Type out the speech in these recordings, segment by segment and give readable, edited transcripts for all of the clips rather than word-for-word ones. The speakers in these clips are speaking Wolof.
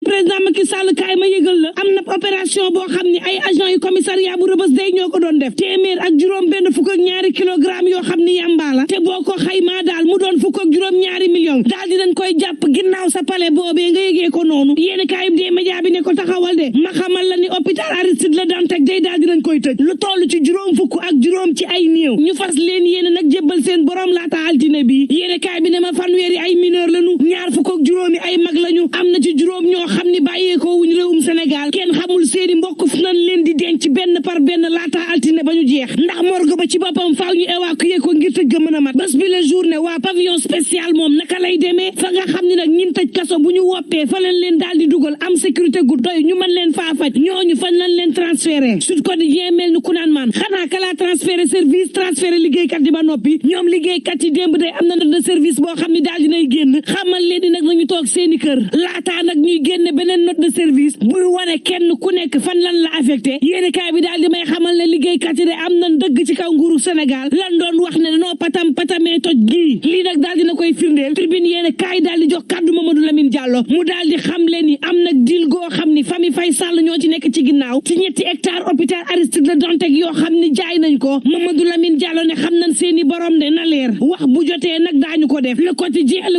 président Macky Sall kaay ma yëgal la am na opération boo xam ne ay agent yu commissariat bu Rebeuss day ñoo ko doon def téeméer ak juróom benn fukk ak ñaari kilogramme yoo xam ni yamba la te boo ko xaymaa daal mu doon fukk ak juróom ñaari million daal di dañ koy jàpp ginnaaw sa palais boobee nga yëgee ko noonu yéen kaay bi dee média bi ne ko taxawal de ma xamal la ni hôpital Aristide Le Dantec day daal di dañ koy tëj lu toll ci juróom fukk ak juróom ci ay néew ñu fas leen yéen nag jébbal seen borom laata altine bi yéen kaay bi ne ma fanweeri ay mineur lañu ñaar fukk ak juróomi ay mag lañu am na ci juróom ñoo xam ni bàyyeekoo wuñ réewum Sénégal kenn xamul seeni mbokk fu nañ leen di denc benn par benn laata altine ba ñu jeex ndax morgue ba ci boppam faaw ñu évacuer ko ngir tëj ga mën a mat bés bi la journée waa pavillon spécial moom naka lay demee fa nga xam ne nag ñin tëj kaso bu ñu woppee fa lañ leen daal di dugal am sécurité gu doy ñu mën leen faa faj ñooñu fan lañ leen transféré Sud Quotidien mel ni ku naan maan xanaa ka laa transféré service transféré liggéeykat yi ba noppi ñoom liggéeykat yi démb day am na note de service boo xam ne daal dinay génn xamal leen di nag nañu toog seeni kër laataa nag ñuy génne beneen note de service buy wane kenn ku nekk fan lan la affecté yéeni kaay bi daal di may xamal ne liggéeykat yi de am nañ dëgg ci kaw nguuru Sénégal lan doon wax ne noo patamee toj gii lii nag daal dina koy firndeel tribune yéeni kaay daal di jox kàddu Mamadou Lamine Diallo mu daal di xam leen ni am nag dil goo xam ni famille Faye Sall ñoo ci nekk ci ginnaaw ci ñetti hectare hôpital Aristide Le Dantec yoo xam ni jaay nañ ko Mamadou Lamine Diallo ne xam nañ seeni borom de na leer wax bu jotee nag daañu ko def le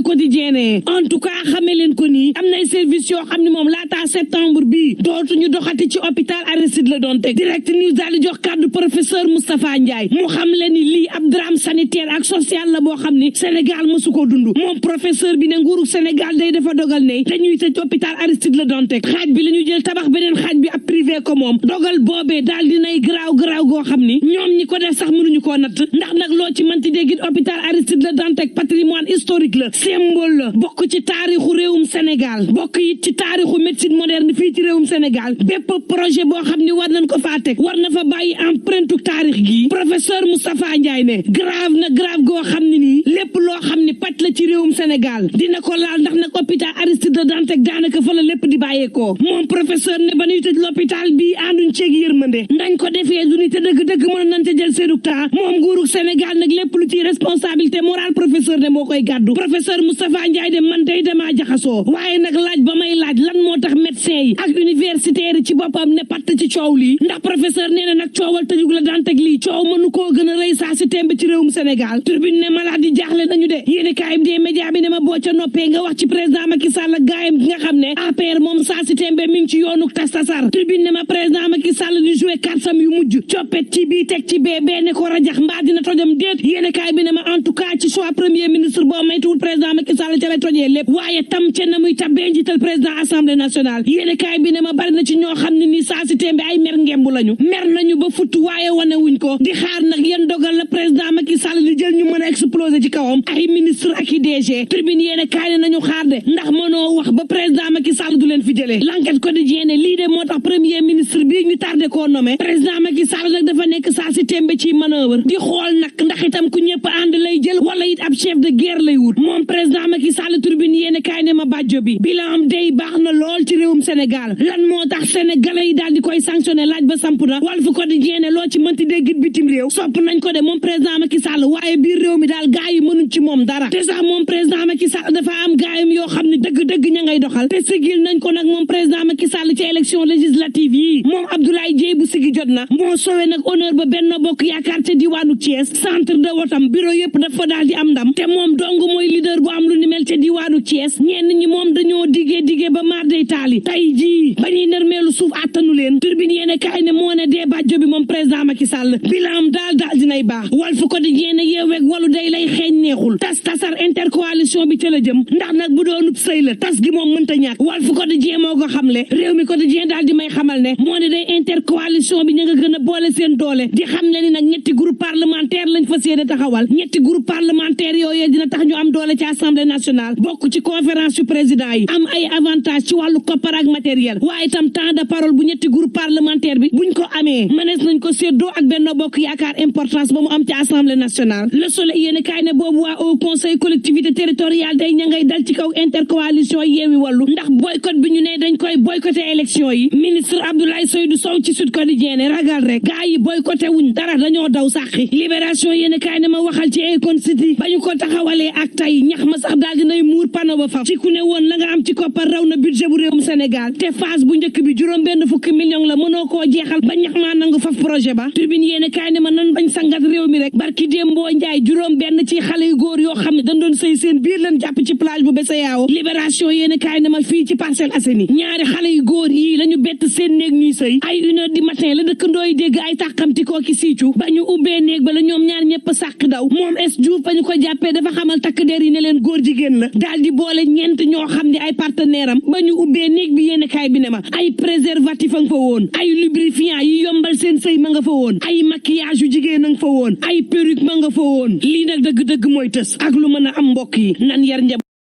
quotidien ne en tout cas xamee leen ko nii am nay service yoo xam ne moom laataa septembre bii dootuñu doxati ci hôpital Aristide Le Dantec direct news daal di jox kàddu professeur Moustapha Ndiaye mu xam leen ni lii ab drame sanitaire ak social la boo xam ni Sénégal mësu ko dund moom professeur bi ne nguuru Sénégal day dafa dogal ne dañuy tëj hôpital Aristide Le Dantec xaaj bi la ñu jël tabax beneen xaaj bi ab privé ko moom dogal boobee daal dinay garaaw goo xam ni ñoom ñi ko def sax mënuñu koo natt ndax nag loo ci mënti déggit hôpital Aristide Le Dantec patrimoine historique la symbole la bokk ci taarixu réewum Sénégal bokk it ci taarixu médecine moderne fii ci réewum Sénégal bépp projet boo xam ni war nañ ko faa teg war na fa bàyyi empreinte taarix gi professeur Moustapha Ndiaye ne grave goo xam ne nii lépp loo xam ni pàcc la ci réewum Sénégal dina ko laal ndax nag hôpital Aristide Le Dantec daanaka fa la lépp di bàyyeekoo moom professeur ne ba ñuy tëj l'hôpital bii ànduñ ceeg yërmande ndañ ko defee du ni te dëgg mën nañ te jël seenu temps moom nguurug Sénégal nag lépp lu ci responsabilité morale professeur ne moo koy gàddu professeur Moustapha Ndiaye de man tey damaa jaxasoo waaye nag laaj ba may laaj lan moo tax médecin yi ak universitaire yi ci boppam ne patt ci coow lii ndax professeur nee na nag coowal tëjug La Dantec lii coow mënu koo gën a rëy saa si tembe ci réewum Sénégal turbine ne malade yi jaaxle nañu de yéeni kaay bi dee média bi ne ma boo ca noppee nga wax ci président Macky Sall ak gaayam gi nga xam ne APR moom saa si tembe mi ngi ci yoonu tastasar turbine ne ma président Macky Sall di joué kartam yu mujj coppet ci bii teg ci bee ne ko rajax mbaa dina tojam déet yéeni kaay bi ne ma en tout cas ci choix premier ministre boo maytuwul président Macky Sall ca lay tojee lépp waaye tam ca na muy tabbee njiital président assemblée nationale yéeni kaay bi ne ma bari na ci ñoo xam ne nii saa si tembe ay mer ngembu lañu mer nañu ba futt waaye wane wuñ ko di xaar nag yéen dogal la président Macky Sall di jël ñu mën a exploser ci kawam ay ministre ak i DG tribune yéene kaay ne nañu xaar de ndax mënoo wax ba président Macky Sall du leen fi jëlee l'enquête quotidien ne lii de moo tax premier ministre bii ñu tardé koo nommé président Macky Sall nag dafa nekk saa si tembe ci manœuvre di xool nag ndax itam ku ñëpp ànd lay jël wala it ab chef de guerre lay wut moom président Macky Sall tribune yéene kaay ne ma bàjjo bi bilan am day baax na lool ci réewum Sénégal lan moo tax sénégalais yi daal di koy sanctionné laaj ba samp na Walf Quotidien ne loo ci mënti déggit bitim réew sopp nañ ko de moom président Macky Sall waaye biir réew mi daal gaay yi mënuñ ci moom dara te sax moom président Macky Sall dafa am gaayam yoo xam ne dëgg ña ngay doxal te sigil nañ ko nag moom président Macky Sall ci élection législative yi moom Abdoulaye Dièye bu sigi jot na moo sowe nag honneur ba Benno Bokk Yaakaar ca diwaanu Thiès centre de votam bureau yëpp dafa daal di am ndam te moom dong mooy leader bu am lu ni mel ca diwaanu Thiès ñenn ñi moom dañoo diggee ba maar day taali tey jii ba ñuy nërmeelu suuf attanu leen turbine yéene kaay ne moo ne dee bàjjo bi moom président Macky Sall bilaam daal dinay baax Walf Quotidien ne yeeweeg walu day lay xeeñ neexul tasar intercoalition bi ca la jëm ndax nag bu doonub sëy la tas gi moom mënta ñàkk Walf Quotidien moo ko xamle réew mi Quotidien daal di may xamal ne moo ne day intercoalition bi ña nga gën a boole seen doole di xam le ni nag ñetti groupe parlementaire lañ fas yéene taxawal ñetti groupe parlementaire yooyee dina tax ñu am doole ci assemblée nationale bokk ci conférence su président yi am ay avantage ci wàllu koppar ak matériel waaye itam temps de parole bu ñetti groupe parlementaire bi buñ ko amee mënees nañ ko séddoo ak Benno Bokk Yaakaar importance ba mu am ci assemblée nationale Le Soleil yéene kaay ne boobu waa au conseil collectivité territoriale day ña ngay dal ci kaw intercoalition Yewwi Wallu ndax boycott bi ñu ne dañ koy boycotté élection yi ministre Abdoulaye Seydou Sow ci Sud Quotidien ne ragal rek gaa yi boycotté wuñ dara dañoo daw sàqi libération yéene kaay ne ma waxal ci Akon City ba ñu ko taxawalee ak tey ñax ma sax daal dinay muur pano ba faf ci ku ne woon la nga am ci koppar raw na budget bu réewum Sénégal Sénégal te phase bu njëkk bi juróom benn fukki million la mënoo koo jeexal ba ñax maa nangu faf projet ba tribune yéene kaay ne ma nan bañ sangat réew mi rek barki Dembo Njaay juróom benn ci xale yu góor yoo xam ne dañ doon sëy seen biir lan jàpp ci plage bu bese yaawo libération yéene kaay ne ma fii ci Parcelles Assainies ñaari xale yu góor yii la ñu bett seen néeg ñuy sëy ay 1h du matin la dëkkandoo yi dégg ay tàqamtikoo ki siicu ba ñu ubbee néeg ba la ñoom ñaar ñëpp sàq daw moom es Diouf ba ñu ko jàppee dafa xamal takk der yi ne leen góor jigéen la daal di boole ñeent ñoo xam ne ay partenaire am ba ñu ubbee néeg bi yéene kaay bi ne ma ay préservatif a nga fa woon ay lubrifiant yi yombal seen sëy ma nga fa woon ay maquillage yu jigéen a nga fa woon ay perruque ma nga fa woon lii nag dëgg-dëgg mooy tës ak lu mën a am mbokk yi nan yar